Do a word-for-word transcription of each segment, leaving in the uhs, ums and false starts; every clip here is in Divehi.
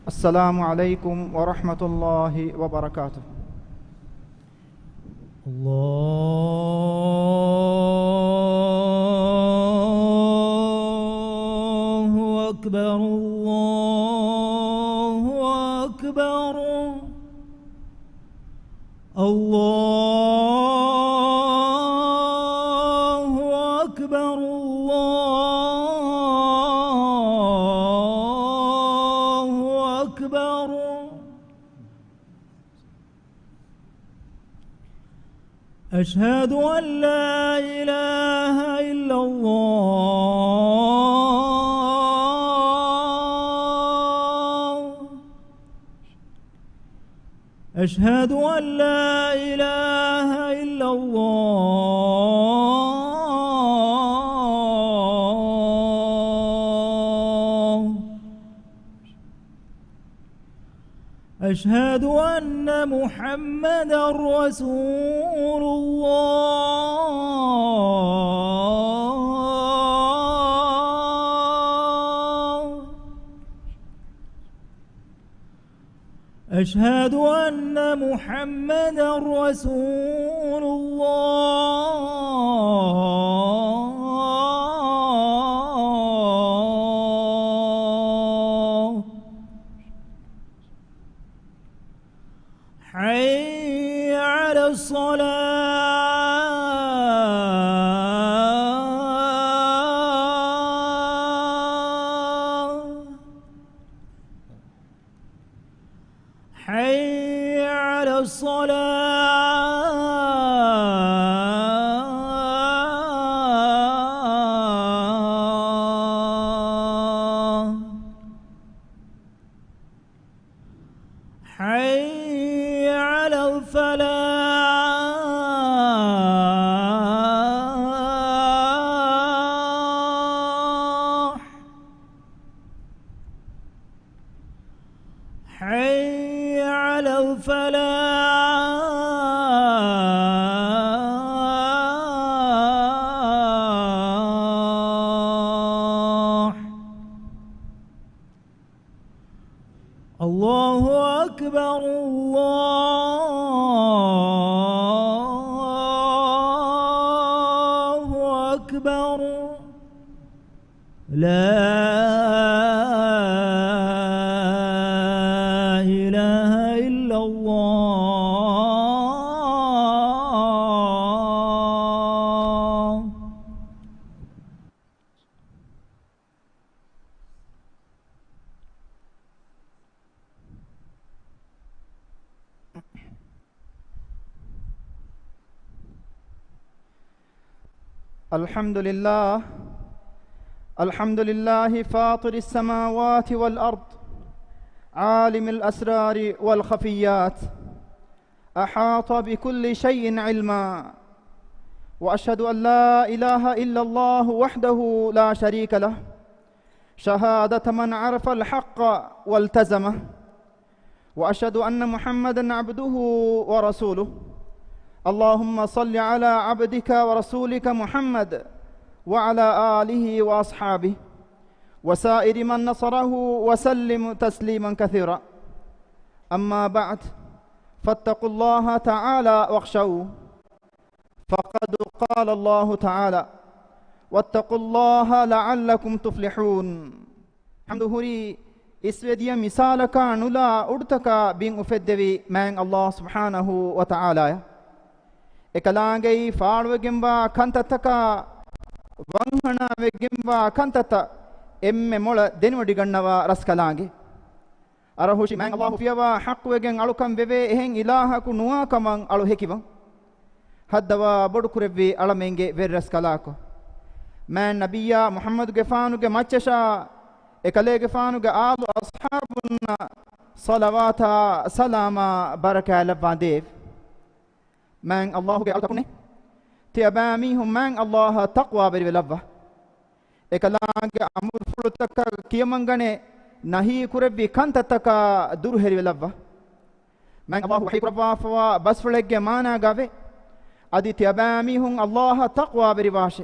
السلام عليكم ورحمة الله وبركاته. الله أكبر، الله أكبر، الله أكبر، الله أكبر. أشهد أن لا إله إلا الله. أشهد أن لا إله إلا الله. أشهد أن محمدا رسول الله. أشهد أن محمدا رسول الله. حي على الصلاة. حي على الصلاة. حي على الفلاح. حي على الفلاح. الله أكبر، الله أكبر. لا إله إلا الله. الحمد لله. الحمد لله فاطر السماوات والأرض، عالم الأسرار والخفيات، أحاط بكل شيء علما. وأشهد أن لا إله إلا الله وحده لا شريك له، شهادة من عرف الحق والتزمه. وأشهد أن محمدا عبده ورسوله. اللهم صل على عبدك ورسولك محمد وعلى آله وأصحابه وسائر من نصره وسلم تسليما كثيرا. أما بعد، فاتقوا الله تعالى واخشوه. فقد قال الله تعالى: واتقوا الله لعلكم تفلحون. ޙަމްދު ހުރީ އިސްވެދިޔަ މިސާލަކާ ނުލާ އުޑުތަކާ ބިން އުފެއްދެވި މާތް ﷲ ސުބްޙާނަހޫ ވަތަޢާލާއަށް. އެކަލާނގެއީ ފާޅުވެގެންވާ ކަންތައްތަކާ ވަންހަނާވެގެންވާ ކަންތައްތައް އެންމެ މޮޅަށް ދެނެވޮޑިގަންނަވާ ރަސްކަލާނގެ. އަރަހުށި މާތް ﷲ ފިޔަވާ ޙައްޤުވެގެން އަޅުކަން ވެވޭ އެހެން އިލާހަކު ނުވާ ކަމަށް އަޅު ހެކިވަން. ހައްދަވާ ބޮޑުކުރެއްވި އަޅަމެންގެ ވެރިރަސްކަލާކޮ، މާތް ނަބިއްޔާ މުޙައްމަދުގެފާނުގެ މައްޗަށާ އެކަލޭގެފާނުގެ އާލު އަޞްޙާބުންނަށް ޞަލަވާތާ ސަލާމާ ބަރަކާތް ލައްވާނދޭވެ. މާތް ﷲ ގެ އަޅުތަކުންނޭ، ތިޔަބައިމީހުން މާތް ﷲ އަށް ތަޤްވާވެރިވެލައްވާ. އެކަލާނގެ އަމުރުފުޅުތަކަށް ކިޔަމަންގަނެ، ނަހީ ކުރެއްވި ކަންތައްތަކާ ދުރުހެލިވެލައްވާ. މާތް ﷲ ވަޙީކުރައްވާފަވާ ބަސްފުޅެއްގެ މާނާގައިވޭ، އަދި ތިޔަބައިމީހުން ﷲ އަށް ތަޤްވާވެރިވާށޭ.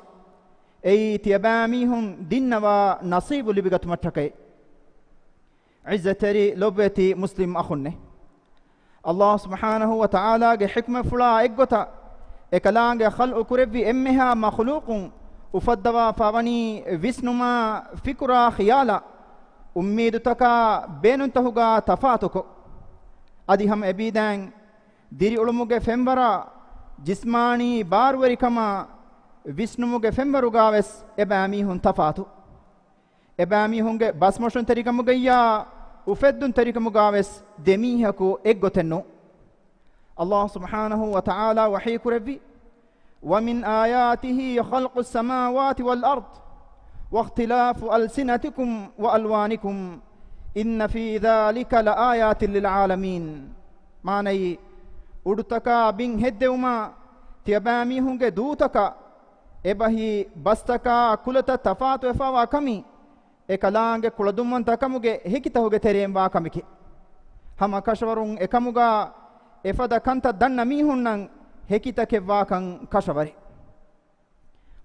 އެއީ ތިޔަބައިމީހުން ދިންނަވާ ނަޞީބު ލިބިގަތުމަށްޓަކައޭ. ޢިއްޒަތްތެރި ލޮބުވެތި މުސްލިމް އަޚުންނޭ! ﷲ ސުބްޙާނަހޫ ވަތަޢާލާގެ ޙިކްމަތްފުޅާ އެއްގޮތަށް އެކަލާނގެ ޚަލްޤު ކުރެއްވި އެންމެހާ މަޚްލޫޤުން އުފައްދަވާފަ ވަނީ ވިސްނުމާ، ފިކުރާ، ޚިޔާލާ، އުއްމީދުތަކާ، ބޭނުންތަކުގާ ތަފާތުކޮށް. އަދި ހަމަ އެބީދައިން ދިރިއުޅުމުގެ ފެންވަރާ، ޖިސްމާނީ ބާރުވެރިކަމާ، ވިސްނުމުގެ ފެންވަރުގާވެސް އެބައިމީހުން ތަފާތު. އެބައިމީހުންގެ ބަސްމޮށުންތެރިކަމުގައްޔާ އުފެއްދުންތެރިކަމުގާވެސް ދެމީހަކު އެއްގޮތެއް ނޫން. ﷲ ސުބްޙާނަހޫ ވަތަޢާލާ ވަޙީކުރެއްވި، "وَمِنْ آيَاتِهِ خَلْقُ السَّمَاوَاتِ وَالْأَرْضِ وَاخْتِلَافُ أَلْسِنَتِكُمْ وَأَلْوَانِكُمْ إِنَّ فِي ذَلِكَ لَآيَاتٍ لِلْعَالَمِينَ." މާނައީ، އުޑުތަކާ ބިން ހެއްދެވުމާ، ތިޔަބައިމީހުންގެ ދޫތަކާ، އެބަހީ ބަސްތަކާ ކުލަތައް ތަފާތުވެފާވާ ކަމީ، އެކަލާނގެ ކުޅަދުންވަންތަކަމުގެ ހެކިތަކުގެ ތެރެއިން ވާ ކަމެކޭ. ހަމަ ކަށަވަރުން އެކަމުގާ އެފަދަ ކަންތައް ދަންނަ މީހުންނަށް ހެކިތަކެއް ވާކަން ކަށަވަރޭ.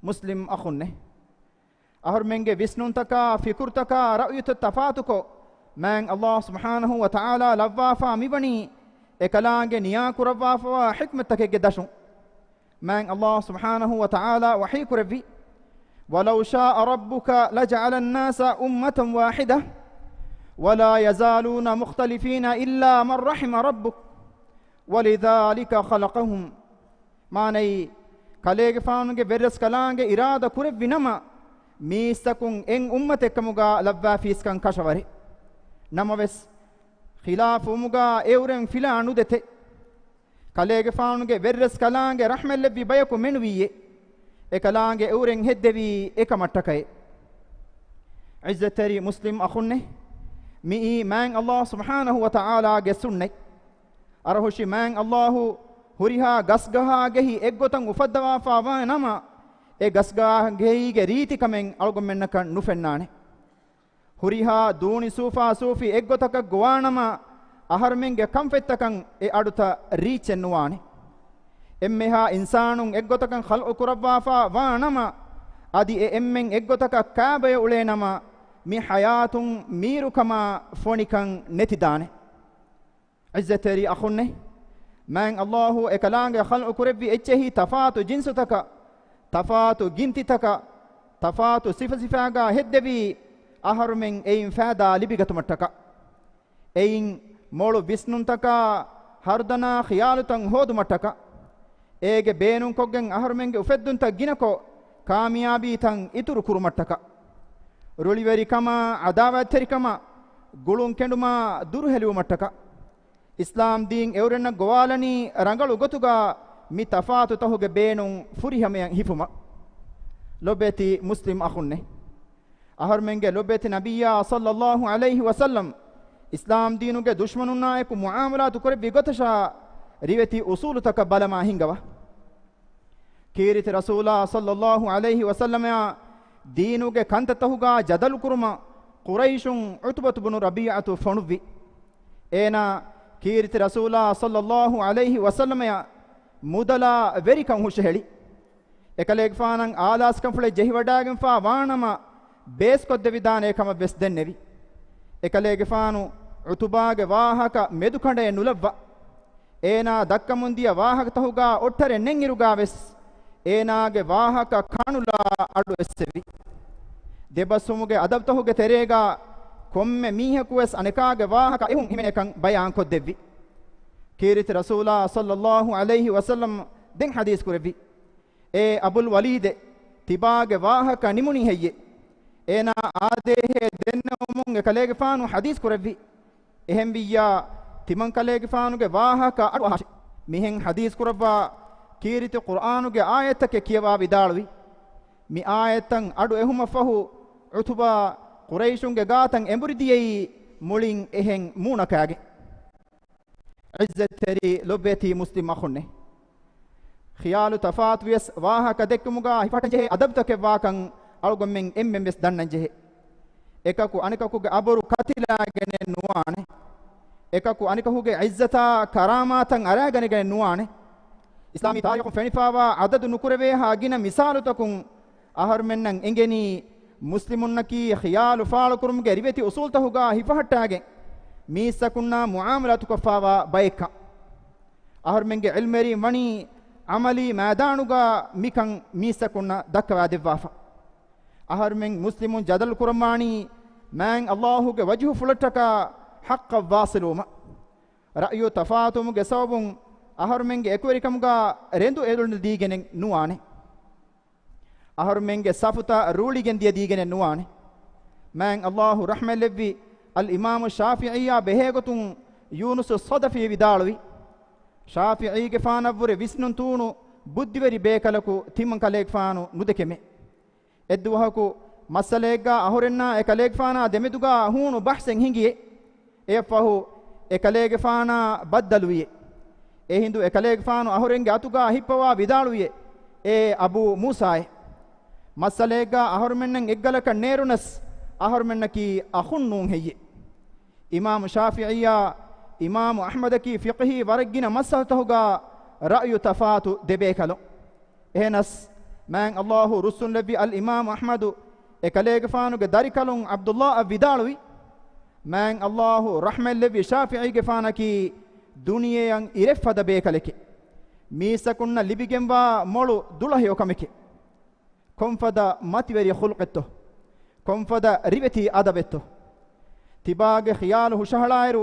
މުސްލިމް އަޚުންނޭ! އަހަރުމެންގެ ވިސްނުންތަކާ، ފިކުރުތަކާ، ރައުޔުތައް ތަފާތުކޮށް، މާތް ﷲ ސުބްޙާނަހޫ ވަތަޢާލާ ލައްވާފާ މިވަނީ އެކަލާނގެ ނިޔާކުރައްވާފަވާ ޙިކްމަތްތަކެއްގެ ދަށުން. މާތް ﷲ ސުބްޙާނަހޫ ވަތަޢާލާ ވަޙީކުރެއްވި، "وَلَوْ شَاءَ رَبُّكَ لَجَعَلَ النَّاسَ أُمَّةً وَاحِدَةً وَلَا يَزَالُونَ مُخْتَلِفِينَ إِلَّا مَنْ رَحِمَ رَبُّكَ وَلِذَٰلِكَ خَلَقَهُمْ." މާނައީ، ކަލޭގެފާނުގެ ވެރިރަސްކަލާނގެ އިރާދަ ކުރެއްވި ނަމަ، މީސްތަކުން އެއް އުއްމަތެއްކަމުގާ ލައްވާފީސްކަން ކަށަވަރޭ. ނަމަވެސް، ޚިލާފުވުމުގާ އެއުރެން ފިލާ ނުދެތެ. ކަލޭގެފާނުގެ ވެރިރަސްކަލާނގެ ރަޙްމަތްލެއްވި ބަޔަކު މެނުވީއޭ، އެކަލާނގެ އެއުރެން ހެއްދެވީ އެކަމަށްޓަކައޭ. ޢިއްޒަތްތެރި މުސްލިމް އަޚުންނޭ! މިއީ މާތް ﷲ ސުބްޙާނަހޫ ވަތަޢާލާގެ ސުންނަތް. އަރަހުށި މާތް ﷲ ހުރިހާ ގަސްގަހާގެހި އެއްގޮތަށް އުފައްދަވާފާ ވާ ނަމަ، އެ ގަސްގަހާގެހީގެ ރީތިކަމެއް އަޅުގަނޑުމެންނަކަށް ނުފެންނާނެ. ހުރިހާ ދޫނި ސޫފާސޫފި އެއްގޮތަކަށް ގޮވާނަމަ، އަހަރުމެންގެ ކަންފަތްތަކަށް އެ އަޑުތައް ރީއްޗެއް ނުވާނެ. އެންމެހާ އިންސާނުން އެއްގޮތަކަށް ޚަލްޤު ކުރައްވާފާ ވާ ނަމަ، އަދި އެ އެންމެން އެއްގޮތަކަށް ކާބަޔަށް އުޅޭ ނަމަ، މި ޙަޔާތުން މީރުކަމާ ފޮނިކަން ނެތިދާނެ. ޢިއްޒަތްތެރި އަޚުންނޭ! މާތް ﷲ އެކަލާނގެ ޚަލްޤު ކުރެއްވި އެއްޗެހި ތަފާތު ޖިންސުތަކަށް، ތަފާތު ގިންތިތަކަށް، ތަފާތު ސިފަސިފައިގާ ހެއްދެވީ، އަހަރުމެން އެއިން ފައިދާ ލިބިގަތުމަށްޓަކާ. އެއިން މޮޅު ވިސްނުންތަކާ، ހަރުދަނާ ޚިޔާލުތައް ހޯދުމަށްޓަކާ. އޭގެ ބޭނުންކޮށްގެން އަހަރުމެންގެ އުފެއްދުންތައް ގިނަކޮށް، ކާމިޔާބީތައް އިތުރު ކުރުމަށްޓަކާ. ރުޅިވެރިކަމާ، ޢަދާވާތްތެރިކަމާ، ގުޅުން ކެނޑުމާ ދުރުހެލިވުމަށްޓަކާ. އިސްލާމް ދީން އެއުރެންނަށް ގޮވާލަނީ ރަނގަޅު ގޮތުގާ މި ތަފާތުތަކުގެ ބޭނުން ފުރިހަމަޔަށް ހިފުމަށް. ލޮބުވެތި މުސްލިމް އަޚުންނޭ! އަހަރުމެންގެ ލޮބުވެތި ނަބިއްޔާ ޞައްލައްލާހު ޢަލައިހި ވަސައްލަމް އިސްލާމް ދީނުގެ ދުޝްމަނުންނާއެކު މުޢާމަލާތު ކުރެއްވި ގޮތަށާ ރިވެތި އުޞޫލުތަކަށް ބަލަމާ ހިންގަވާ. ކީރިތި ރަސޫލާ ޞައްލައްލާހު ޢަލައިހި ވަސައްލަމައާ ދީނުގެ ކަންތައްތަކުގާ ޖަދަލު ކުރުމަށް ޤުރައިޝުން ޢުތުބަތު ބުނު ރަބީޢަތު ފޮނުއްވި. އޭނާ ކީރިތި ރަސޫލާ ޞައްލައްލާހު ޢަލައިހި ވަސައްލަމަޔާ މުދަލާ ވެރިކަން ހުށަހެޅި. އެކަލޭގެފާނަށް އާލާސްކަންފުޅެއް ޖެހިވަޑާގެންފާ ވާނަމަ، ބޭސްކޮށްދެވިދާނޭ ކަމަށް ވެސް ދެންނެވި. އެކަލޭގެފާނު ޢުތުބާގެ ވާހަކަ މެދުކަނޑައެއް ނުލައްވާ. އޭނާ ދައްކަމުންދިޔަ ވާހަކަތަކުގާ އޮށްޓަރެއް ނެތްއިރުގާ ވެސް، އޭނާގެ ވާހަކަ ކާނުލާ އަޑު އެއްސެވި. ދެބަސްވުމުގެ އަދަބުތަކުގެ ތެރޭގާ ކޮންމެ މީހަކު ވެސް އަނެކާގެ ވާހަކަ އެހުން ހިމެނޭކަން ބަޔާންކޮށްދެއްވި. ކީރިތި ރަސޫލާ ޞައްލައްލާހު ޢަލައިހި ވަސައްލަމް ދެން ޙަދީޘް ކުރެއްވި. އޭ އަބުލް ވަލީދެ، ތިބާގެ ވާހަކަ ނިމުނީ ހެއްޔޭ؟ އޭނާ އާދޭހޭ ދެންނެވުމުން އެކަލޭގެފާނު ޙަދީޘް ކުރެއްވި. އެހެންވިއްޔާ، ތިމަންކަލޭގެފާނުގެ ވާހަކަ އަޑުއަހާށި. މިހެން ޙަދީޘް ކުރައްވާ ކީރިތި ޤުރްއާނުގެ އާޔަތްތަކެއް ކިޔަވާ ވިދާޅުވި. މި އާޔަތްތައް އަޑު އެހުމަށްފަހު، ޢުތުބާ ޤުރައިޝުންގެ ގާތަށް އެނބުރި ދިޔައީ މުޅިން އެހެން މޫނަކާގެން. ޢިއްޒަތްތެރި ލޮބުވެތި މުސްލިމް އަޚުންނޭ! ޚިޔާލު ތަފާތުވިޔަސް ވާހަކަ ދެއްކުމުގާ ހިފަހައްޓަންޖެހޭ އަދަބުތަކެއް ވާކަން އަޅުގަނޑުމެން އެންމެން ވެސް ދަންނަންޖެހޭ. އެކަކު އަނެކަކުގެ އަބުރު ކަތިލާގެނެއް ނުވާނެ. އެކަކު އަނެކަކުގެ ޢިއްޒަތާ ކަރާމާތަށް އަރާގަނެގެނެއް ނުވާނެ. އިސްލާމީ ތާރީޚުން ފެނިފާވާ ޢަދަދު ނުކުރެވޭހާ ގިނަ މިސާލުތަކުން އަހަރުމެންނަށް އެނގެނީ، މުސްލިމުންނަކީ ޚިޔާލު ފާޅުކުރުމުގެ ރިވެތި އުސޫލްތަކުގާ ހިފަހައްޓާގެން މީސްތަކުންނާ މުޢާމަލާތުކޮށްފާވާ ބައެއްކަން. އަހަރުމެންގެ ޢިލްމުވެރީން ވަނީ ޢަމަލީ މައިދާނުގާ މިކަން މީސްތަކުންނަށް ދައްކަވާދެއްވާފަ. އަހަރުމެން މުސްލިމުން ޖަދަލު ކުރަންވާނީ މާތް ﷲ ގެ ވަޖުހުފުޅަށްޓަކާ ޙައްޤަށް ވާޞިލުވުމަށް. ރައުޔު ތަފާތުވުމުގެ ސަބަބުން އަހަރުމެންގެ އެކުވެރިކަމުގާ ރެނދު އެދުން ދީގެނެއް ނުވާނެ. އަހަރުމެންގެ ސަފުތައް ރޫޅިގެން ދިޔަ ދީގެނެއް ނުވާނެ. މާތް ﷲ ރަޙްމަތްލެއްވި އަލްއިމާމު ޝާފިޢީއާ ބެހޭގޮތުން ޔޫނުސު ޞަދަފީ ވިދާޅުވި، ޝާފިޢީގެފާނަށްވުރެ ވިސްނުން ތޫނު ބުއްދިވެރި ބޭކަލަކު ތިމަން ކަލޭގެފާނު ނުދެކެމެ. އެއްދުވަހަކު މައްސަލައެއްގާ އަހުރެންނާ އެކަލޭގެފާނާ ދެމެދުގާ ހޫނު ބަޙްސެއް ހިނގިއޭ. އެއަށްފަހު އެކަލޭގެފާނާ ބައްދަލުވިއޭ. އެހިނދު އެކަލޭގެފާނު އަހުރެންގެ އަތުގާ ހިއްޕަވާ ވިދާޅުވިއޭ، އޭ އަބޫ މޫސާއޭ! މައްސަލައެއްގާ އަހުރުމެންނަށް އެއްގަލަކަށް ނޭރުނަސް، އަހުރުމެންނަކީ އަޚުން ނޫން ހެއްޔޭ؟ އިމާމު ޝާފިޢީއާ އިމާމު އަޙްމަދަކީ ފިޤްހީ ވަރަށް ގިނަ މައްސަލަތަކުގާ ރައުޔު ތަފާތު ދެބޭކަލުން. އެހެނަސް، މާތް ﷲ ރުއްސުންލެއްވި އަލްއިމާމު އަޙްމަދު އެކަލޭގެފާނުގެ ދަރިކަލުން ޢަބްދުﷲ އަށް ވިދާޅުވި، މާތް ﷲ ރަޙްމަތްލެއްވި ޝާފިޢީގެފާނަކީ ދުނިޔެއަށް އިރެއްފަދަ ބޭކަލެކޭ. މީސްތަކުންނަށް ލިބިގެންވާ މޮޅު ދުޅަހެޔޮ ކަމެކޭ. ކޮންފަދަ މަތިވެރި ޚުލްޤެއްތޯ؟ ކޮންފަދަ ރިވެތި އަދަބެއްތޯ؟ ތިބާގެ ޚިޔާލު ހުށަހަޅާއިރު،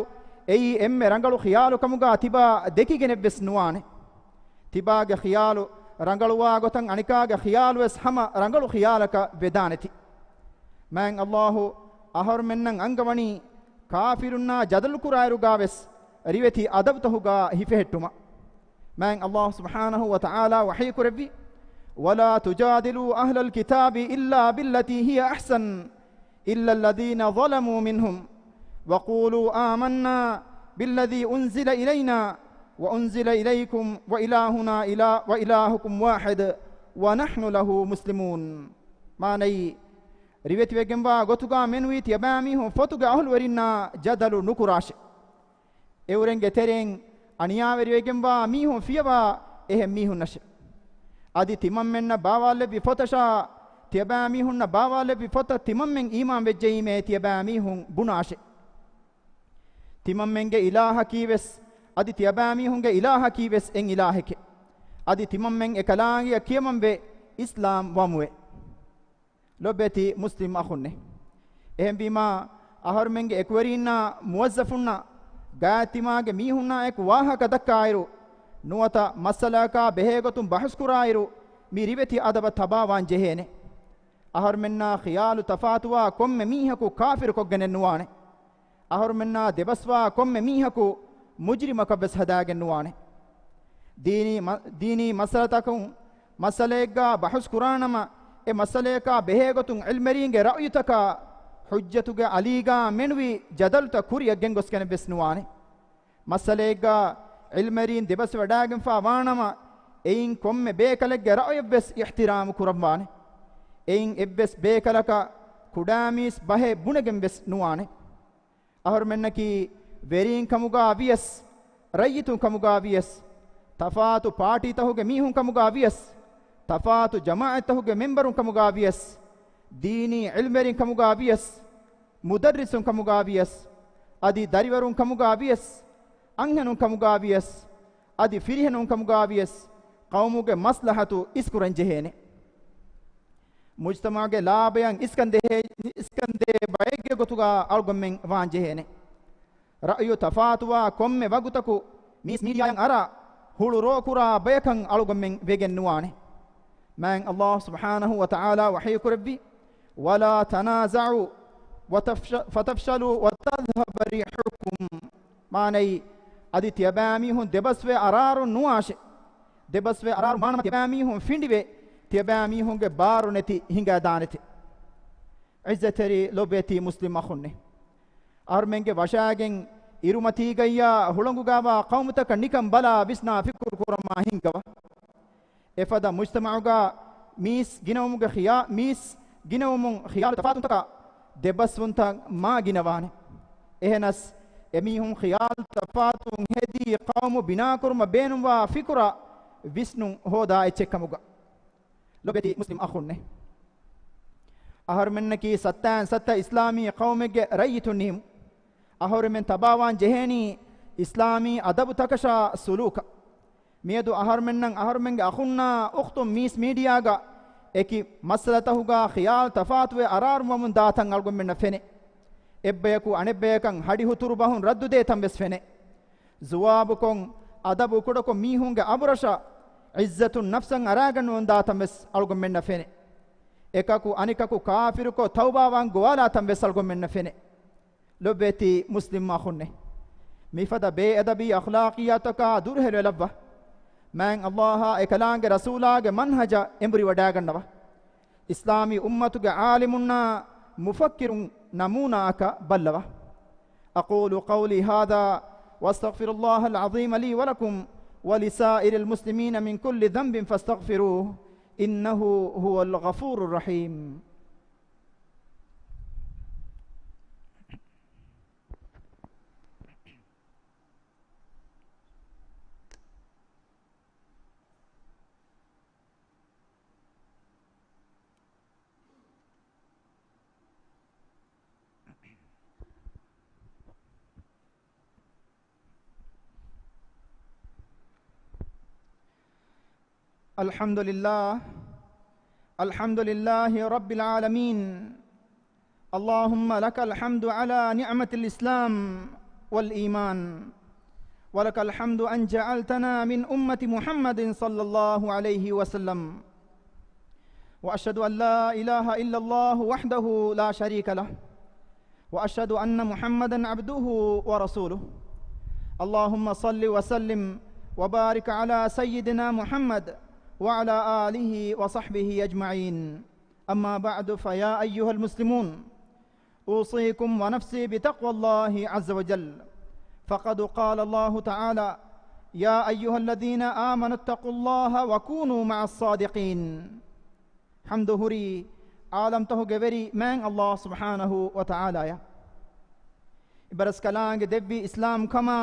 އެއީ އެންމެ ރަނގަޅު ޚިޔާލު ކަމުގާ ތިބާ ދެކިގެނެއްވެސް ނުވާނެ. ތިބާގެ ޚިޔާލު ރަނގަޅުވާ ގޮތަށް އަނެކާގެ ޚިޔާލުވެސް ހަމަ ރަނގަޅު ޚިޔާލަކަށް ވެދާނެތީ. މާތް ﷲ އަހަރުމެންނަށް އަންގަވަނީ، ކާފިރުންނާ ޖަދަލު ކުރާއިރުގާވެސް ރިވެތި އަދަބުތަކުގާ ހިފެހެއްޓުމަށް. މާތް ﷲ ސުބްޙާނަހޫ ވަތަޢާލާ ވަޙީކުރެއްވި، وَلَا تُجَادِلُوا أَهْلَ الْكِتَابِ إِلَّا بِالَّتِي هِيَ أَحْسَنُ إِلَّا الَّذِينَ ظَلَمُوا مِنْهُمْ وَقُولُوا آمَنَّا بِالَّذِي أُنْزِلَ إِلَيْنَا وَأُنْزِلَ إِلَيْكُمْ وَإِلَٰهُنَا إِلَٰ وَإِلَٰهُكُمْ وَاحِدٌ وَنَحْنُ لَهُ مُسْلِمُونَ. މާނައީ، ރިވެތިވެގެންވާ ގޮތުގާ މެނުވީ ތިޔަބައިމީހުން ފޮތުގެ އަހުލުވެރިންނާ ޖަދަލު ނުކުރާށޭ. އެއުރެންގެ ތެރެއިން އަނިޔާވެރިވެގެންވާ މީހުން ފިޔަވާ އެހެން މީހުންނަށޭ. އަދި ތިމަންމެންނަށް ބާވާލެއްވި ފޮތަށާ، ތިޔަބައިމީހުންނަށް ބާވާލެއްވި ފޮތަށް ތިމަންމެން އީމާން ވެއްޖެއީމޭ ތިޔަބައިމީހުން ބުނާށޭ. ތިމަންމެންގެ އިލާހަކީވެސް، އަދި ތިޔަބައިމީހުންގެ އިލާހަކީވެސް އެއް އިލާހެކޭ. އަދި ތިމަންމެން އެކަލާނގެއަށް ކިޔަމަންވެ އިސްލާމް ވަމުވެ. ލޮބެތި މުސްލިމް އަޚުންނޭ! އެހެންވީމާ، އަހަރުމެންގެ އެކުވެރީންނާ މުވައްޒަފުންނާ ގާތްތިމާގެ މީހުންނާ އެކު ވާހަކަ ދައްކާއިރު، ނުވަތަ މައްސަލައަކާ ބެހޭގޮތުން ބަހުސްކުރާއިރު، މި ރިވެތި އަދަބަށް ތަބާވާން ޖެހޭނެ. އަހަރުމެންނާ ޚިޔާލު ތަފާތުވާ ކޮންމެ މީހަކު ކާފިރުކޮށްގެނެއް ނުވާނެ. އަހަރުމެންނާ ދެބަސްވާ ކޮންމެ މީހަކު މުޖްރިމަކަށްވެސް ހަދާގެން ނުވާނެ. ދީނީ މަ-، ދީނީ މައްސަލަތަކުން މައްސަލައެއްގާ ބަހުސް ކުރާނަމަ، އެ މައްސަލަޔަކާ ބެހޭގޮތުން ޢިލްމުވެރީންގެ ރައުޔުތަކާ ޙުއްޖަތުގެ އަލީގާ މެނުވި ޖަދަލުތައް ކުރިއަށް ގެންގޮސްގެނެއްވެސް ނުވާނެ. މައްސަލައެއްގާ ޢިލްމުވެރީން ދެބަސްވެވަޑައިގެންފާ ވާނަމަ، އެއިން ކޮންމެ ބޭކަލެއްގެ ރައުޔަށްވެސް އިޙްތިރާމު ކުރަންވާނެ. އެއިން އެއްވެސް ބޭކަލަކަށް ކުޑައިމީސް ބަހެއް ބުނެގެންވެސް ނުވާނެ. އަހަރުމެންނަކީ ވެރީން ކަމުގާ ވިޔަސް، ރައްޔިތުން ކަމުގާ ވިޔަސް، ތަފާތު ޕާޓީތަކުގެ މީހުން ކަމުގާ ވިޔަސް، ތަފާތު ޖަމާޢަތްތަކުގެ މެންބަރުން ކަމުގާ ވިޔަސް، ދީނީ ޢިލްމުވެރިން ކަމުގާ ވިޔަސް، މުދައްރިސުން ކަމުގާ ވިޔަސް، އަދި ދަރިވަރުން ކަމުގާ ވިޔަސް، އަންހެނުން ކަމުގާ ވިޔަސް، އަދި ފިރިހެނުން ކަމުގާ ވިޔަސް، ޤައުމުގެ މަސްލަހަތު އިސްކުރަން ޖެހޭނެ. މުޖްތަމަޢުގެ ލާބަޔަށް އިސްކަންދޭ، އިސްކަންދޭ ބައެއްގެ ގޮތުގާ އަޅުގަނޑުމެން ވާންޖެހޭނެ. ރައުޔު ތަފާތުވާ ކޮންމެ ވަގުތަކު މީސް މީޑިއާއަށް އަރާ ހުޅު ރޯ ކުރާ ބަޔަކަށް އަޅުގަނޑުމެން ވެގެން ނުވާނެ. މާތް ﷲ ސުބްޙާނަހޫ ވަތަޢާލާ ވަޙީކުރެއްވި، وَلَا تَنَازَعُوا وَتَفْشَ-، فَتَفْشَلُوا وَتَذْهَبَ رِيحُكُمْ. މާނައީ، އަދި ތިޔަބައިމީހުން ދެބަސްވެ އަރާރުން ނުވާށޭ. ދެބަސްވެ އަރާރު މާނަމަ ތިޔަބައިމީހުން ފިނޑިވެ، ތިޔަބައިމީހުންގެ ބާރު ނެތި ހިނގައިދާނެތެ. ޢިއްޒަތްތެރި ލޮބުވެތި މުސްލިމް އަޚުންނޭ! އަހަރުމެންގެ ވަށާގެން އިރުމަތީގައްޔާ ހުޅަނގުގާވާ ޤައުމުތަކަށް ނިކަން ބަލާ ވިސްނާ ފިކުރު ކުރަމާ ހިންގަވާ. އެފަދަ މުޖްތަމަޢުގާ މީސް ގިނަވުމުގެ ޚިޔާ-، މީސް ގިނަވުމުން ޚިޔާލު ތަފާތުތަކާ ދެބަސްވުންތައް މާ ގިނަވާނެ. އެހެނަސް، އެމީހުން ޚިޔާލު ތަފާތުން ހެދީ ޤައުމު ބިނާކުރުމަށް ބޭނުންވާ ފިކުރާ ވިސްނުން ހޯދާ އެއްޗެއް ކަމުގަ. ލޮބެތި މުސްލިމް އަޚުންނޭ! އަހަރުމެންނަކީ ސައްތައިން ސައްތަ އިސްލާމީ ޤައުމެއްގެ ރައްޔިތުންނީމު. އަހަރުމެން ތަބާވާން ޖެހޭނީ އިސްލާމީ އަދަބުތަކަށާ ސުލޫކަށް. މިއަދު އަހަރުމެންނަށް އަހަރުމެންގެ އަޚުންނާ އުޚްތުން މީސް މީޑިއާގަ އެކި މައްސަލަތަކުގަ ޚިޔާލު ތަފާތުވެ އަރާރުންވަމުން ދާތަން އަޅުގަނޑުމެންނަށް ފެނޭ. އެއްބަޔަކު އަނެއްބަޔަކަށް ހަޑިހުތުރު ބަހުން ރައްދުދޭތަން ވެސް ފެނޭ. ޒުވާބުކޮށް، އަދަބު ކުޑަކޮށް މީހުންގެ އަބުރަށަށް ޢިއްޒަތު ނަފްސަށް އަރާގަންނަވަން ދާތަން ވެސް އަޅުގަނޑުމެންނަށް ފެނޭ. އެކަކު އަނެކަކު ކާފިރުކޮށް ތައުބާވާން ގޮވާލާތަން ވެސް އަޅުގަނޑުމެންނަށް ފެނޭ. ލޮބުވެތި މުސްލިމް އަޚުންނޭ! މިފަދަ ބޭއަދަބީ އަޚްލާޤިއްޔާތަކާ ދުރުހެލިވެލައްވާ. މާތް ﷲ އާ އެކަލާނގެ ރަސޫލާގެ މަންހަޖަށް އެނބުރިވަޑާގަންނަވާ. އިސްލާމީ އުއްމަތުގެ ޢާލިމުންނާ މުފައްކިރުން ނަމޫނާއަކަށް ބައްލަވާ. أقول قولي هذا وأستغفر الله العظيم لي ولكم ولسائر المسلمين من كل ذنب فاستغفروه إنه هو الغفور الرحيم. الحمد لله. الحمد لله رب العالمين. اللهم لك الحمد على نعمة الإسلام والإيمان، ولك الحمد أن جعلتنا من أمة محمد صلى الله عليه وسلم. وأشهد أن لا إله إلا الله وحده لا شريك له، وأشهد أن محمدا عبده ورسوله. اللهم صل وسلم وبارك على سيدنا محمد وعلى آله وصحبه أجمعين. أما بعد، فيا أيها المسلمون، أوصيكم ونفسي بتقوى الله عز وجل، فقد قال الله تعالى: يا أيها الذين آمنوا اتقوا الله وكونوا مع الصادقين. ޙަމްދު ހުރީ ޢާލަމްތަހުގެ ވެރި މާތް ﷲ ސުބްޙާނަހޫ ވަތަޢާލާއަށް. އިބަރަސްކަލާނގެ ދެއްވި އިސްލާމްކަމާ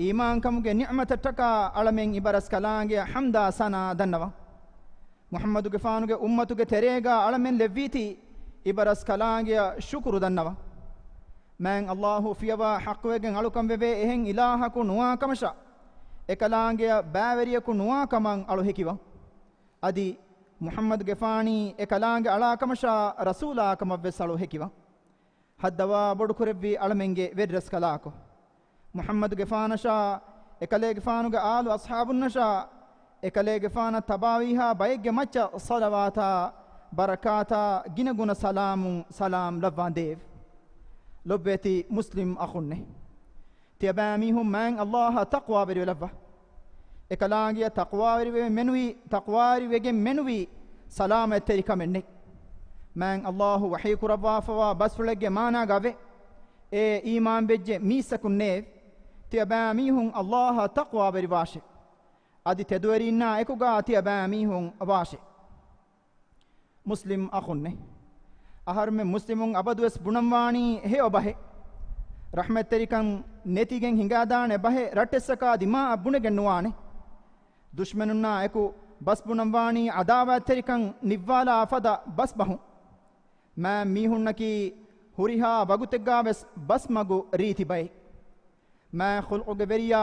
އީމާންކަމުގެ ނިޢުމަތަށްޓަކާ އަޅަމެން އިބަރަސްކަލާނގެއަށް ޙަމްދާ ސަނާ ދަންނަވަން. މުޙައްމަދުގެފާނުގެ އުއްމަތުގެ ތެރޭގާ އަޅަމެން ލެއްވީތީ އިބަރަސްކަލާނގެއަށް ޝުކުރު ދަންނަވަން. މާތް ﷲ ފިޔަވާ ޙައްޤުވެގެން އަޅުކަން ވެވޭ އެހެން އިލާހަކު ނުވާ ކަމަށާ، އެކަލާނގެއަށް ބައިވެރިޔަކު ނުވާ ކަމަށް އަޅު ހެކިވަން. އަދި މުޙައްމަދުގެފާނީ އެކަލާނގެ އަޅާ ކަމަށާ ރަސޫލާ ކަމަށް ވެސް އަޅު ހެކިވަން. ހައްދަވާ ބޮޑުކުރެއްވި އަޅަމެންގެ ވެރިރަސްކަލާކޮ، މުޙައްމަދުގެފާނަށާ، އެކަލޭގެފާނުގެ އާލު އަޞްޙާބުންނަށާ، އެކަލޭގެފާނަށް ތަބާވީހާ ބައެއްގެ މައްޗަށް ޞަލަވާތާ ބަރަކާތާ ގިނަގުނަ ސަލާމުން ސަލާމް ލައްވާނދޭވެ. ލޮބުވެތި މުސްލިމް އަޚުންނޭ! ތިޔަބައިމީހުން މާތް ﷲ އަށް ތަޤްވާވެރިވެލައްވާ. އެކަލާނގެއަށް ތަޤްވާވެރިވެ މެނުވީ، ތަޤްވާވެރިވެގެން މެނުވީ ސަލާމަތްތެރިކަމެއް ނެތް. މާތް ﷲ ވަޙީކުރައްވާފަވާ ބަސްފުޅެއްގެ މާނާގަ ވޭ، އޭ އީމާންވެއްޖެ މީސްތަކުންނޭވެ! ތިޔަބައިމީހުން ﷲ އަށް ތަޤްވާވެރިވާށޭ. އަދި ތެދުވެރީންނާ އެކުގާ ތިޔަބައިމީހުން ވާށޭ. މުސްލިމް އަޚުންނޭ! އަހަރުމެން މުސްލިމުން އަބަދުވެސް ބުނަންވާނީ ހެޔޮ ބަހެއް. ރަޙްމަތްތެރިކަން ނެތިގެން ހިނގާދާނެ ބަހެއް ރައްޓެއްސަކާ ދިމާއަށް ބުނެގެން ނުވާނެ. ދުޝްމަނުންނާ އެކު ބަސް ބުނަންވާނީ ޢަދާވާތްތެރިކަން ނިއްވާލާ ފަދަ ބަސް ބަހުން. މާތް މީހުންނަކީ ހުރިހާ ވަގުތެއްގާވެސް ބަސްމަގު ރީތި ބައެއް. މާތް ޚުލްޤުގެ ވެރިޔާ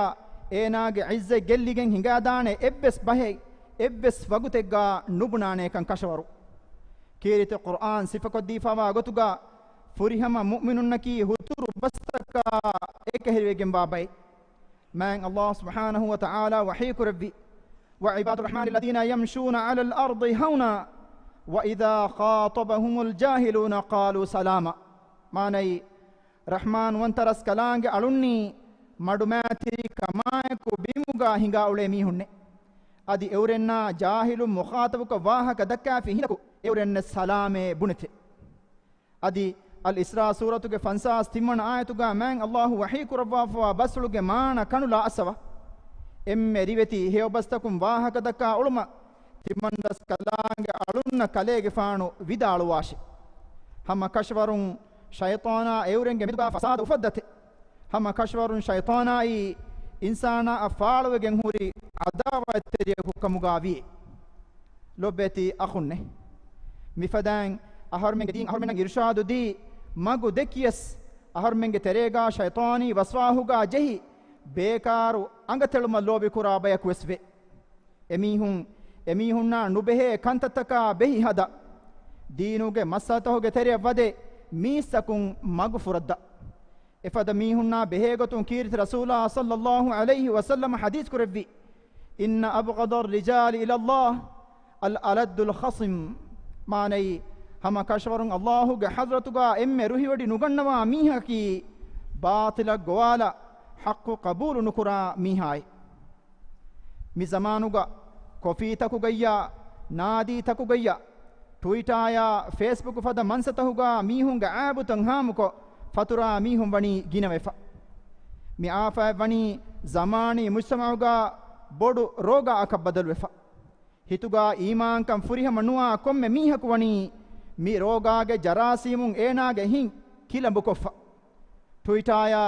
އޭނާގެ ޢިއްޒަތް ގެއްލިގެން ހިނގާދާނެ އެއްވެސް ބަހެއް އެއްވެސް ވަގުތެއްގާ ނުބުނާނޭކަން ކަށަވަރު. ކީރިތި ޤުރްއާން ސިފަކޮށްދީފާވާ ގޮތުގާ ފުރިހަމަ މުއުމިނުންނަކީ ހުތުރު ބަސްތަކާ އެކަހެރިވެގެންވާ ބައެއް. މާތް ﷲ ސުބްޙާނަހޫ ވަތަޢާލާ ވަޙީކުރެއްވި، وعباد الرحمن الذين يمشون على الأرض هونا وإذا خاطبهم الجاهلون قالوا سلاما. މާނައީ، ރަޙްމާން ވަންތަ ރަސްކަލާނގެ އަޅުންނީ މަޑުމައިތިރި ކަމާއެކު ބިމުގާ ހިނގާ އުޅޭ މީހުންނޭ. އަދި އެއުރެންނާ ޖާހިލުން މުޚާޠަބުކޮށް ވާހަކަ ދައްކާފި ހިނދަކު އެއުރެންނަށް ސަލާމޭ ބުނެތެ. އަދި އަލް އިސްރާ ސޫރަތުގެ ފަންސާސް ތިންވަނަ އާޔަތުގާ މާތް ﷲ ވަޙީ ކުރައްވާފަވާ ބަސްފުޅުގެ މާނަ ކަނުލާ އައްސަވާ. އެންމެ ރިވެތި ހެޔޮ ބަސްތަކުން ވާހަކަ ދައްކާ އުޅުމަށް ތިމަން ރަސްކަލާނގެ އަޅުންނަށް ކަލޭގެފާނު ވިދާޅުވާށި. ހަމަ ކަށަވަރުން ޝައިޠާނާ އެއުރެންގެ މެދުގާ ފަސާދަ އުފައްދަތެ. ހަމަ ކަށަވަރުން ޝައިޠާނާއީ އިންސާނާއަށް ފާޅުވެގެން ހުރި ޢަދާވާތްތެރިޔަކު ކަމުގާ ވިޔޭ. ލޮބުވެތި އަޚުންނޭ! މިފަދައިން އަހަރުމެންގެ ދީން އަހަރުމެންނަށް އިރުޝާދު ދީ، މަގު ދެއްކިޔަސް، އަހަރުމެންގެ ތެރޭގާ ޝައިޠާނީ ވަސްވާހުގާ ޖެހި، ބޭކާރު އަނގަތެޅުމަށް ލޯބިކުރާ ބަޔަކު ވެސް ވޭ. އެމީހުން، އެމީހުންނާ ނުބެހޭ ކަންތައްތަކާ ބެހި ހަދާ، ދީނުގެ މައްސަލަތަކުގެ ތެރެއަށް ވަދެ މީސްތަކުން މަގު ފުރައްދާ. އެފަދަ މީހުންނާ ބެހޭގޮތުން ކީރިތި ރަސޫލާ ޞައްލައްލާހު ޢަލައިހި ވަސައްލަމަ ޙަދީޘް ކުރެއްވި، إن أبغض الرجال إلى الله الألد الخصم، މާނައީ، ހަމަ ކަށަވަރުން އައްލާހުގެ ޙަޟްރަތުގާ އެންމެ ރުހިވެޑި ނުގަންނަވާ މީހަކީ، ބާޠިލަށް ގޮވާލާ، ޙައްޤު ޤަބޫލު ނުކުރާ މީހާއި. މި ޒަމާނުގަ ކޮފީތަކުގައްޔާ، ނާދީތަކުގައްޔާ، ޓުވިޓާޔާ، ފޭސްބުކު ފަދަ މަންސަތަހުގާ މީހުންގެ އައިބުތައް ހާމުކޮށް، ފަތުރާ މީހުން ވަނީ ގިނަވެފަ. މި އާފާތް ވަނީ ޒަމާނީ މުޖްތަމަޢުގާ ބޮޑު ރޯގާއަކަށް ބަދަލުވެފަ. ހިތުގާ އީމާންކަން ފުރިހަމަ ނުވާ ކޮންމެ މީހަކު ވަނީ މި ރޯގާގެ ޖަރާސީމުން އޭނާގެ ހިތް ކިލަނބުކޮށްފަ. ޓުވިޓާޔާ،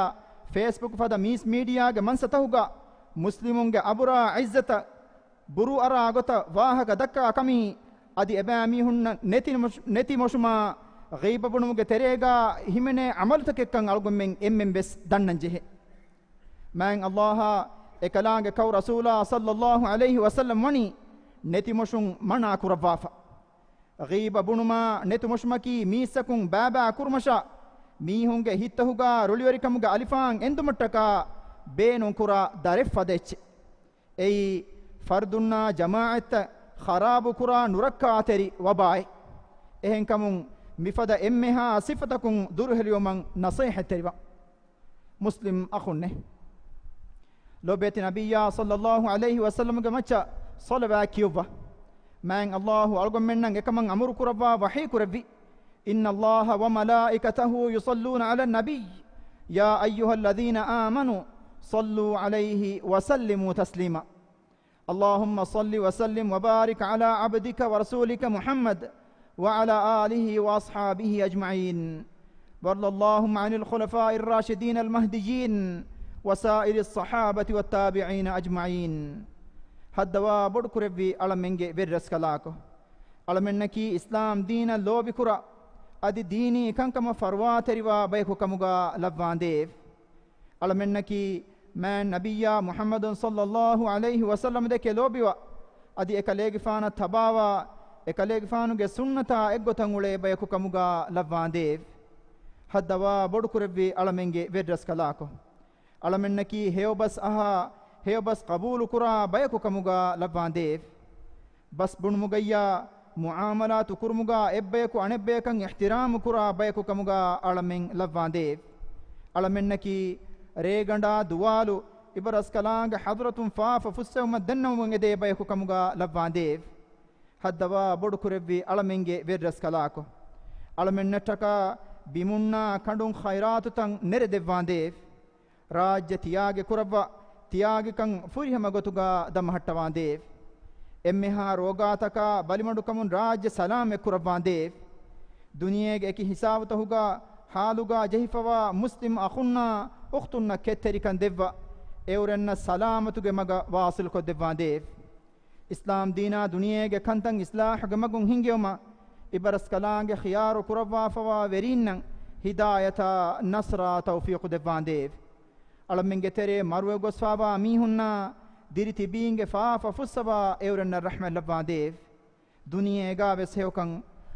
ފޭސްބުކު ފަދަ މީސް މީޑިއާގެ މަންސަތަހުގަ މުސްލިމުންގެ އަބުރާ ޢިއްޒަތަށް ބުރޫއަރާ ގޮތަށް ވާހަކަ ދައްކާ ކަމީ އަދި އެބައިމީހުންނަށް ނެތި މޮށު-، ނެތި މޮށުމާ، ޣީބަ ބުނުމުގެ ތެރޭގާ ހިމެނޭ ޢަމަލުތަކެއްކަން އަޅުގަނޑުމެން އެންމެން ވެސް ދަންނަން ޖެހޭ. މާތް އައްލާހާ އެކަލާނގެ ކައު ރަސޫލާ ޞައްލައްލާހު ޢަލައިހި ވަސައްލަމް ވަނީ ނެތި މޮށުން މަނާ ކުރައްވާފަ. ޣީބަ ބުނުމާ ނެތި މޮށުމަކީ މީސްތަކުން ބާބާ ކުރުމަށާ، މީހުންގެ ހިތްތަހުގާ ރުޅިވެރިކަމުގެ އަލިފާން އެންދުމަށްޓަކާ ބޭނުން ކުރާ ދަރެއް ފަދަ އެއްޗެއް. އެއީ، ފަރުދުންނާ ޖަމާޢަތްތައް ޚަރާބު ކުރާ ނުރައްކާތެރި ވަބާއެއް. އެހެންކަމުން، މިފަދަ އެންމެހާ ސިފަތަކުން ދުރުހެލިވުމަށް ނަޞޭޙަތްތެރިވާ. މުސްލިމް އަޚުންނޭ! ލޯބިވެތި ނަބިއްޔާ ޞައްލައްލާހު ޢަލައިހި ވަސައްލަމްގެ މައްޗަށް ޞަލަވާތް ކިޔުއްވާ. މާތް އައްލާހު އަޅުގަނޑުމެންނަށް އެކަމަށް އަމުރު ކުރައްވާ ވަޙީ ކުރެއްވި، إن الله وملائكته يصلون على النبي يا أيها الذين آمنوا صلوا عليه وسلموا تسليما. اللهم صل وسلم وبارك على عبدك ورسولك محمد وعلى آله وأصحابه أجمعين. وارض اللهم عن الخلفاء الراشدين المهديين وسائر الصحابة والتابعين أجمعين. ހައްދަވާ ބޮޑުކުރެއްވި އަޅަމެންގެ ވެރިރަސްކަލާކޮ! އަޅަމެންނަކީ އިސްލާމް ދީނަށް ލޯބިކުރާ، އަދި ދީނީ ކަންކަމަށް ފަރުވާތެރިވާ ބަޔަކު ކަމުގާ ލައްވާނދޭވެ! އަޅަމެންނަކީ މާތް ނަބިއްޔާ މުޙައްމަދު ޞައްލައްލާހު ޢަލައިހި ވަސައްލަމަ ދެކެ ލޯބިވާ، އަދި އެކަލޭގެފާނަށް ތަބާވާ، އެކަލޭގެފާނުގެ ސުންނަތާ އެއްގޮތަށް އުޅޭ ބަޔަކު ކަމުގާ ލައްވާނދޭވެ! ހައްދަވާ ބޮޑުކުރެއްވި އަޅަމެންގެ ވެރިރަސްކަލާކޮ! އަޅަމެންނަކީ ހެޔޮބަސް އަހާ، ހެޔޮބަސް ޤަބޫލުކުރާ ބަޔަކު ކަމުގާ ލައްވާނދޭވެ! ބަސް ބުނުމުގައްޔާ، މުޢާމަލާތު ކުރުމުގާ އެއްބަޔަކު އަނެއްބަޔަކަށް އިޙްތިރާމު ކުރާ ބަޔަކު ކަމުގާ އަޅަމެން ލައްވާނދޭވެ! އަޅަމެންނަކީ ރޭގަނޑާ ދުވާލު އިބަރަސްކަލާނގެ ޙަޟްރަތުން ފާފަ ފުއްސެވުމަށް ދެންނެވުމުން އެދޭ ބަޔަކު ކަމުގާ ލައްވާނދޭވެ! ހައްދަވާ ބޮޑުކުރެއްވި އަޅަމެންގެ ވެރިރަސްކަލާކޮ! އަޅަމެންނަށްޓަކާ ބިމުންނާ ކަނޑުން ޚައިރާތުތައް ނެރެދެއްވާނދޭވެ! ރާއްޖެ ތިޔާގެ ކުރައްވާ، ތިޔާގެކަން ފުރިހަމަ ގޮތުގާ ދަމަހައްޓަވާނދޭވެ! އެންމެހާ ރޯގާތަކާ ބަލިމަޑުކަމުން ރާއްޖެ ސަލާމަތް ކުރައްވާނދޭވެ! ދުނިޔޭގެ އެކި ހިސާބުތަހުގާ ހާލުގާ ޖެހިފަވާ މުސްލިމް އަޚުންނާ އުޚްތުންނަށް ކެތްތެރިކަން ދެއްވާ، އެއުރެންނަށް ސަލާމަތުގެ މަގަށް ވާޞިލްކޮށްދެއްވާނދޭވެ! އިސްލާމް ދީނާ ދުނިޔޭގެ ކަންތައް އިސްލާޙުގެ މަގުން ހިންގެވުމަށް އިބަރަސްކަލާނގެ ޚިޔާރު ކުރައްވާފަވާ ވެރީންނަށް ހިދާޔަތާ ނަޞްރާ ތައުފީޤު ދެއްވާނދޭވެ! އަޅަމެންގެ ތެރޭ މަރުވެ ގޮސްފާވާ މީހުންނާ ދިރި ތިބީންގެ ފާފަ ފުއްސަވާ އެއުރެންނަށް ރަޙްމަތް ލައްވާނދޭވެ! ދުނިޔޭގާވެސް ހެޔޮކަން،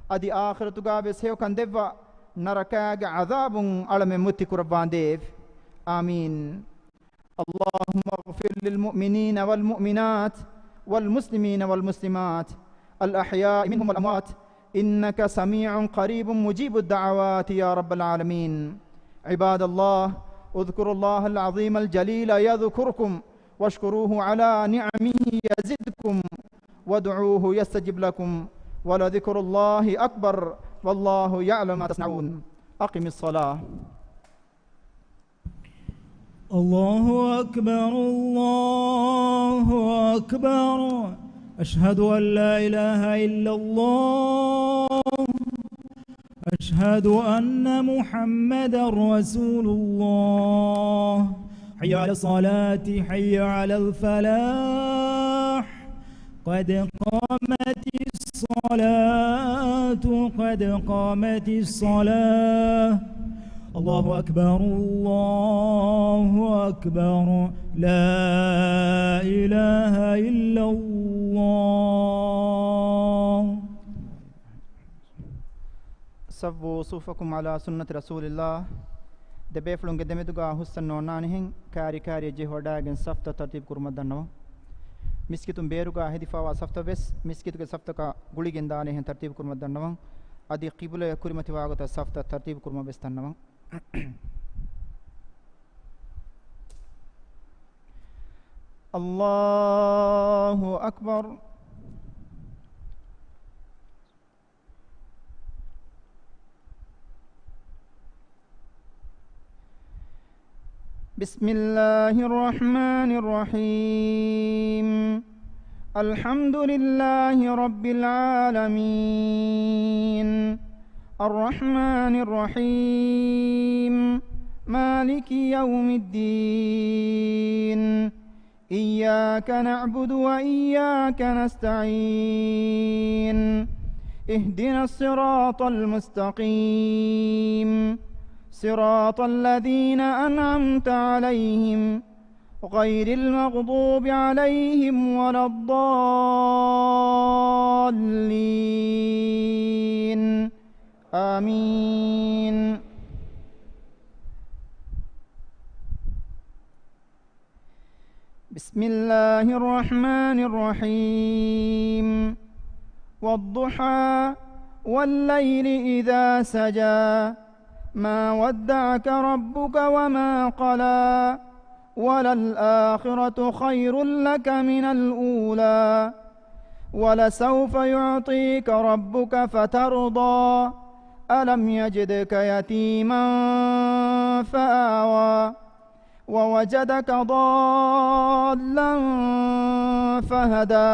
އަދި އާޚިރަތުގާވެސް ހެޔޮކަން ދެއްވާ، ނަރަކާގެ ޢަޛާބުން އަޅަމެން މުއްތި ކުރައްވާނދޭވެ! އާމީން. اللهم اغفر للمؤمنين والمؤمنات والمسلمين والمسلمات الأحياء منهم والأموات إنك سميع قريب مجيب الدعوات يا رب العالمين. عباد الله، اذكروا الله العظيم الجليل يذكركم واشكروه على نعمه يزدكم وادعوه يستجب لكم ولذكر الله أكبر والله يعلم ما تصنعون. أقم الصلاة. الله أكبر، الله أكبر. أشهد أن لا إله إلا الله. أشهد أن محمدا رسول الله. حي على الصلاة، حي على الفلاح. قد قامت الصلاة، قد قامت الصلاة. الله أكبر، الله أكبر، لا إله إلا الله. سووا صفوفكم على سنة رسول الله. ދެބޭފުޅުންގެ ދެމެދުގާ ހުސްއަން ނޯންނާނެހެން، ކާރި ކާރިއަށް ޖެހި ވަޑައިގެން ސަފްތައް ތަރުތީބު ކުރުމަށް ދަންނަވަން. މިސްކިތުން ބޭރުގާ ހެދިފާވާ ސަފްތައް ވެސް މިސްކިތުގެ ސަފްތަކާ ގުޅިގެން ދާނެހެން ތަރުތީބު ކުރުމަށް ދަންނަވަން. އަދި ޤިބުލަޔަށް ކުރިމަތިވާ ގޮތަށް ސަފްތައް ތަރުތީބު ކުރުމަށް ވެސް ދަންނަވަން. الله أكبر. بسم الله الرحمن الرحيم. الحمد لله رب العالمين. الرحمن الرحيم. مالك يوم الدين. إياك نعبد وإياك نستعين. اهدنا الصراط المستقيم. صراط الذين أنعمت عليهم غير المغضوب عليهم ولا الضالين. آمين. بسم الله الرحمن الرحيم. والضحى والليل إذا سجى. ما ودعك ربك وما قلى. وللآخرة خير لك من الأولى. ولسوف يعطيك ربك فترضى. ألم يجدك يتيما فآوى. ووجدك ضالا فهدى.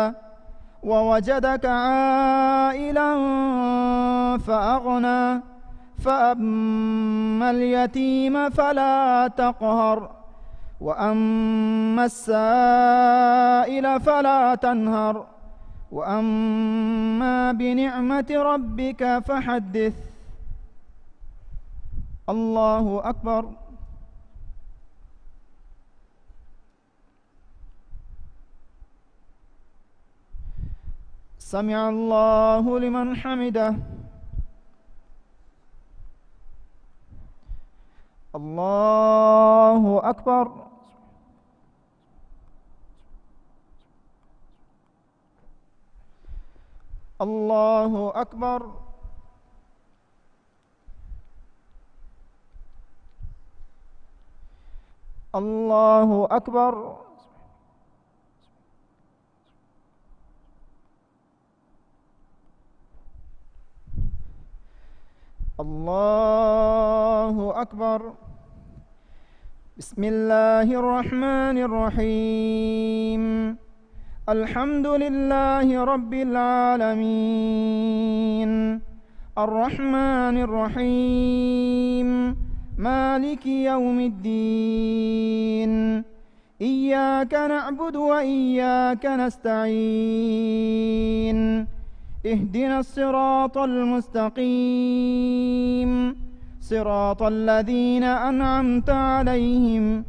ووجدك عائلا فأغنى. فأما اليتيم فلا تقهر. وأما السائل فلا تنهر. وأما بنعمة ربك فحدث. الله أكبر. سمع الله لمن حمده. الله أكبر. الله أكبر. الله أكبر. الله أكبر. بسم الله الرحمن الرحيم. الحمد لله رب العالمين. الرحمن الرحيم. مالك يوم الدين. إياك نعبد وإياك نستعين. اهدنا الصراط المستقيم. صراط الذين أنعمت عليهم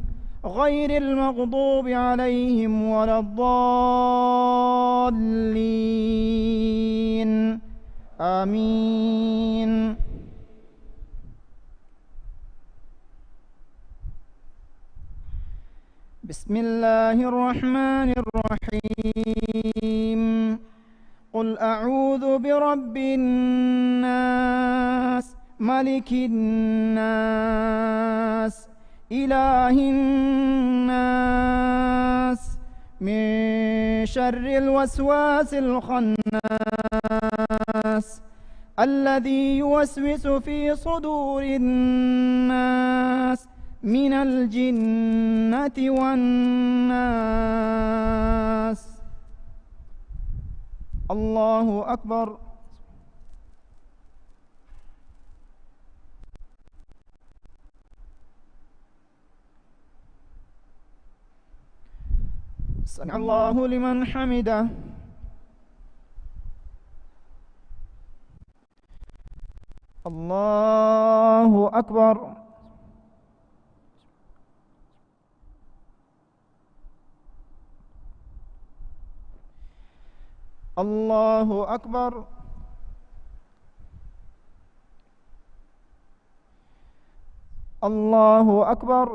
غير المغضوب عليهم ولا الضالين. آمين. بسم الله الرحمن الرحيم. قل أعوذ برب الناس، ملك الناس، إله الناس، من شر الوسواس الخناس، الذي يوسوس في صدور الناس من الجنة والناس. الله أكبر. سمع الله لمن حمده. الله أكبر. الله أكبر. الله أكبر.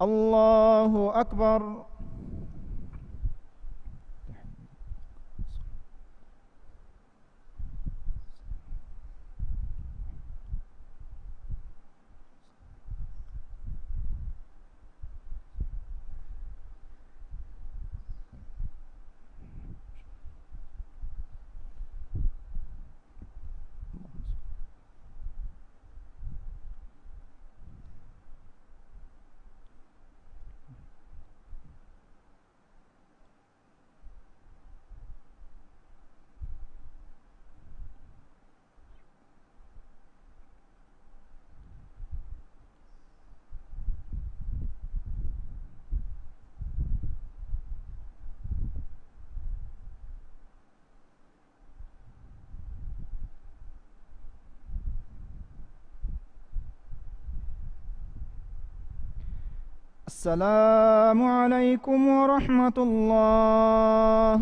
الله أكبر. السلام عليكم ورحمة الله.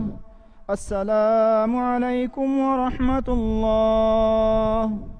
السلام عليكم ورحمة الله.